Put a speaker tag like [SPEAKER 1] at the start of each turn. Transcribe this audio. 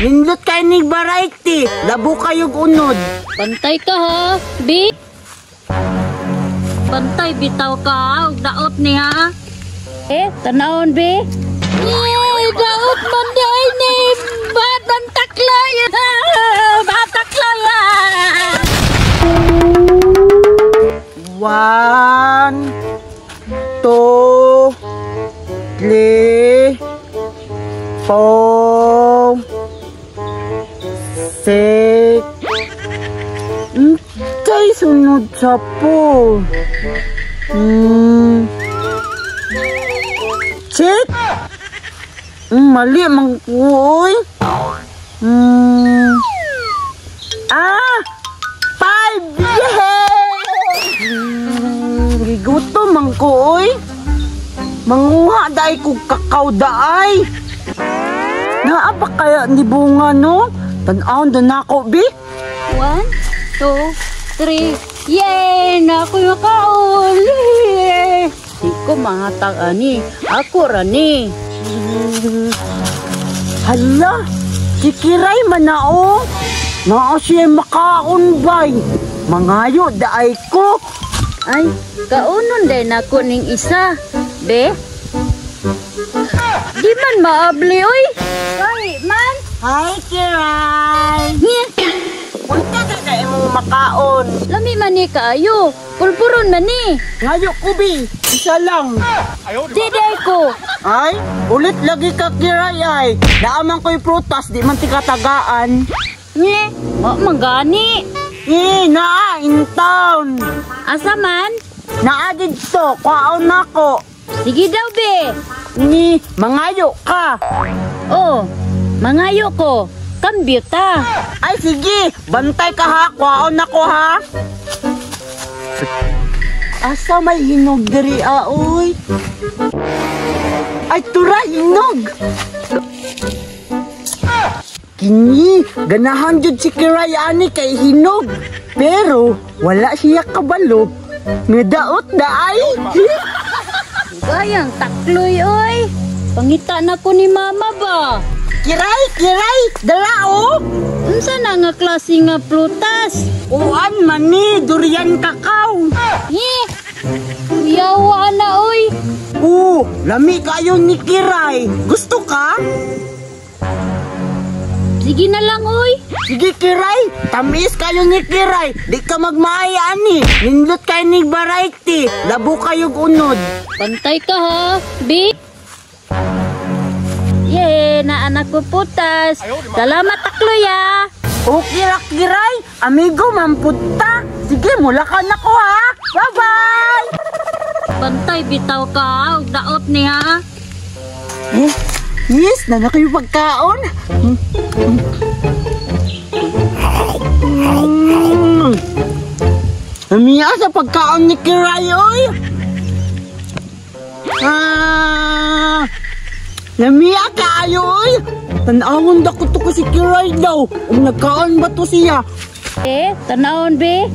[SPEAKER 1] Nindot kay ni variety. Labo kayog unod.
[SPEAKER 2] Bantay ka ha, bi. Bantay bitaw ka og daot ni ha. Eh, tanawon bi. Eh, daot man day ni. Batang taklay. Bataklay.
[SPEAKER 1] 1, 2, 3, 4, 6. Kay sunod sa po. Check. Mali man ko, oy. Ah! 5! Yay! Gigutom man ko, oy. Manguha dai kog kakao daay. Naa ba kaya ni bunga no? Tan-awon na nako, bi.
[SPEAKER 2] 1, 2, 3. Yay! Na ako'y makaon. Di ko mahatag ani. Ako ra ni.
[SPEAKER 1] Hala, si Kiray man na oh. Naa siya makaon bay. Mangayo daay ko.
[SPEAKER 2] Ay, kaunon day nako ning isa. Be? Di man maabli oy. Ay, man.
[SPEAKER 1] Hi, Kiray. Unta ka na imong makaon.
[SPEAKER 2] Lami man ni kaayo. Pulburon man ni.
[SPEAKER 1] Ngayo ko, bi. Isa lang.
[SPEAKER 2] Di day ko.
[SPEAKER 1] Ay, ulit lagi ka, Kiray ay. Naaman ko'y prutas, di man tikatagaan.
[SPEAKER 2] Nye, wa man gani.
[SPEAKER 1] Eh, naa in town.
[SPEAKER 2] Asa man?
[SPEAKER 1] Naa didto, kwaon nako.
[SPEAKER 2] Sige daw, be.
[SPEAKER 1] Ni, mangayo ka.
[SPEAKER 2] Oh, mangayo ko. Kambyo ta.
[SPEAKER 1] Ay, sige. Bantay ka ha. Kwaon nako ha. Asa may hinog diri ah, oy? Ay, tura, hinog! Kini, ganahan jud si Kiray ani kay hinog. Pero, wala siya kabalo. Nga daot na ay.
[SPEAKER 2] Gayang takloy, oy. Pangita na ko ni mama ba?
[SPEAKER 1] Kiray, Kiray, dala oh.
[SPEAKER 2] Unsa na nga klase nga prutas?
[SPEAKER 1] Uan man ni, durian kakao.
[SPEAKER 2] Eh, kuyawa na, oy.
[SPEAKER 1] Oo, lami kayo ni Kiray. Gusto ka?
[SPEAKER 2] Sige na lang, oy.
[SPEAKER 1] Sige, Kiray. Tamis kayo ni Kiray. Di ka magmaay ani. Nindot kayo ni variety. Labo kayog unod.
[SPEAKER 2] Bantay ka ha, bi. Ye, na anak ko putas. Salamat takloy ah.
[SPEAKER 1] Okay ra, Kiray. Amigo, mampunta. Sige, mula ka na ko ha. Bye-bye!
[SPEAKER 2] Bantay bitaw ka og daot ni ha.
[SPEAKER 1] Eh, yes, na na kayo pagkaon. Namiya sa pagkaon ni Kiray, oy. Ah, namiya kaayo, oy. Tanawon da ko to ko si Kiray daw. Ug nagkaon ba to siya?
[SPEAKER 2] Eh, tanawon be.